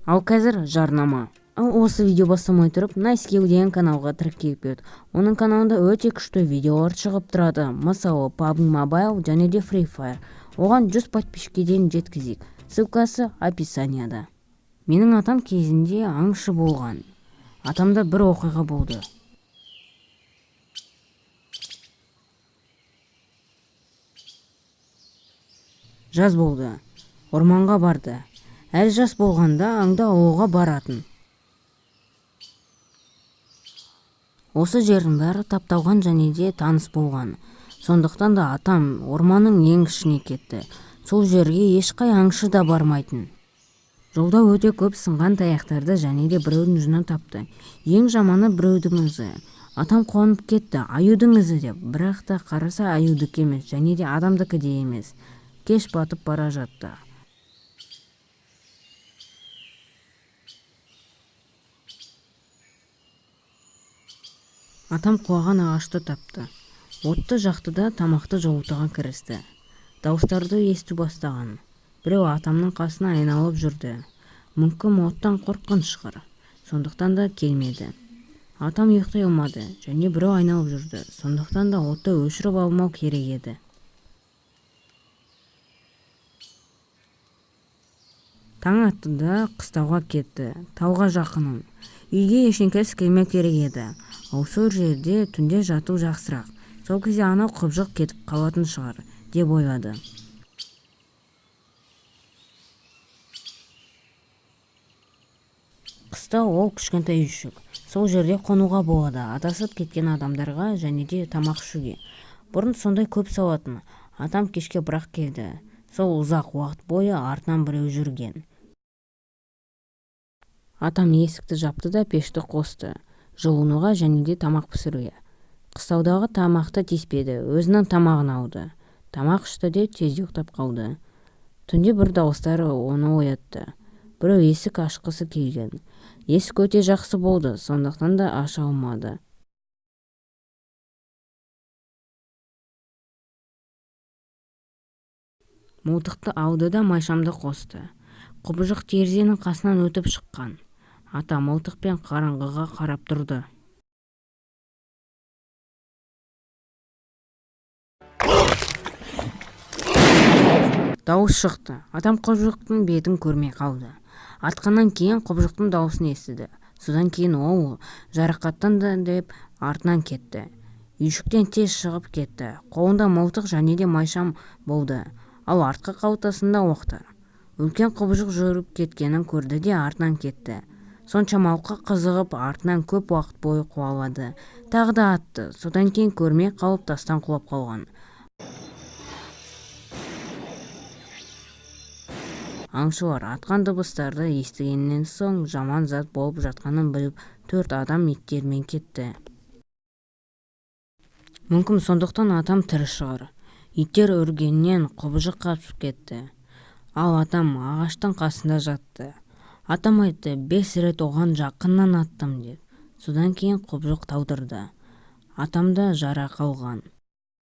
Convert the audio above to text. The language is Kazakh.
Ал қазір жарнама. Ал осы видео бастамай тұрып, Найскил деген каналға тіркеліп кет. Оның каналында өте күшті видеолар шығып тұрады. Мысалы, PUBG Mobile және де Free Fire. Оған 100 подписчикке дейін жеткізейік. Ссылкасы описанияда. Менің атам кезінде аңшы болған. Атамда бір оқиға болды. Жаз болды. Орманға барды. Әлі жас болғанда аңды аулауға баратын. Осы жердің бәрі тапталған және де таныс болған. Сондықтан да атам орманның ең ішіне кетті. Сол жерге ешқай аңшы да бармайтын. Жолда өте көп сынған таяқтарды және де біреудің жүнін тапты. Ең жаманы біреудің ізі. Атам қуанып кетті, аюдың ізі деп. Бірақ та қараса, аюдікі емес және де адамдікі де емес. Кеш батып бара жатты. Атам құлаған ағашты тапты. Отты жақты да тамақты жылытуға кірісті. Дауыстарды ести бастаған. Біреу атамның қасына айналып жүрді. Мүмкін, оттан қорыққан шығар. Сондықтан да келмеді. Атам ұйықтай алмады және біреу айналып жүрді. Сондықтан да отты өшіріп алмау керек еді. Таң атты да қыстауға кетті. Тауға жақынын. Үйге ештеңкесі келмеу керек еді. Ал сол жерде түнде жату жақсырақ. Сол кезде анау құбыжық кетіп қалатын шығар деп ойлады. Қыстау ол кішкентай үйшік. Сол жерде қонуға болады, адасып кеткен адамдарға және де тамақ ішуге. Бұрын сондай көп салатын. Атам кешке бірақ келді. Сол ұзақ уақыт бойы артынан біреу жүрген. Атам есікті жапты да пешті қосты. Жылынуға және де тамақ пісіруге. Қыстаудағы тамақты тиіспеді, өзінің тамағын алды. Тамақ ішті де тез ұйықтап қалды. Түнде бір дауыстар оны оятты. Біреу есік ашқысы келген. Есік өте жақсы болды, сондықтан да аша алмады. Мылтықты алды да майшамды қосты. Құбыжық терезенің қасынан өтіп шыққан. Ата мылтықпен қараңғыға қарап тұрды. Дауыс шықты. Атам құбыжықтың бетін көрмей қалды. Атқаннан кейін құбыжықтың дауысын естіді. Содан кейін ол жарақаттанды деп артынан кетті. Үйшіктен тез шығып кетті. Қолында мылтық және де майшам болды. Ал артқы қалтасында оқтар. Үлкен құбыжық жүріп кеткенін көрді де артынан кетті. Сонша малқа қызығып, артынан көп уақыт бойы қуалады. Тағы да атты. Содан кейін көрмей қалып, тастан құлап қалған. Аңшылар атқан дыбыстарды естігеннен соң жаман зат болып жатқанын біліп, төрт адам иттермен кетті. Мүмкін, сондықтан атам тірі шығар. Иттер үргеннен құбыжық қашып кетті. Ал атам ағаштың қасында жатты. Атам айтты, 5 рет оған жақыннан аттым деп. Содан кейін құбыжық талдырды. Атам да жара қалған.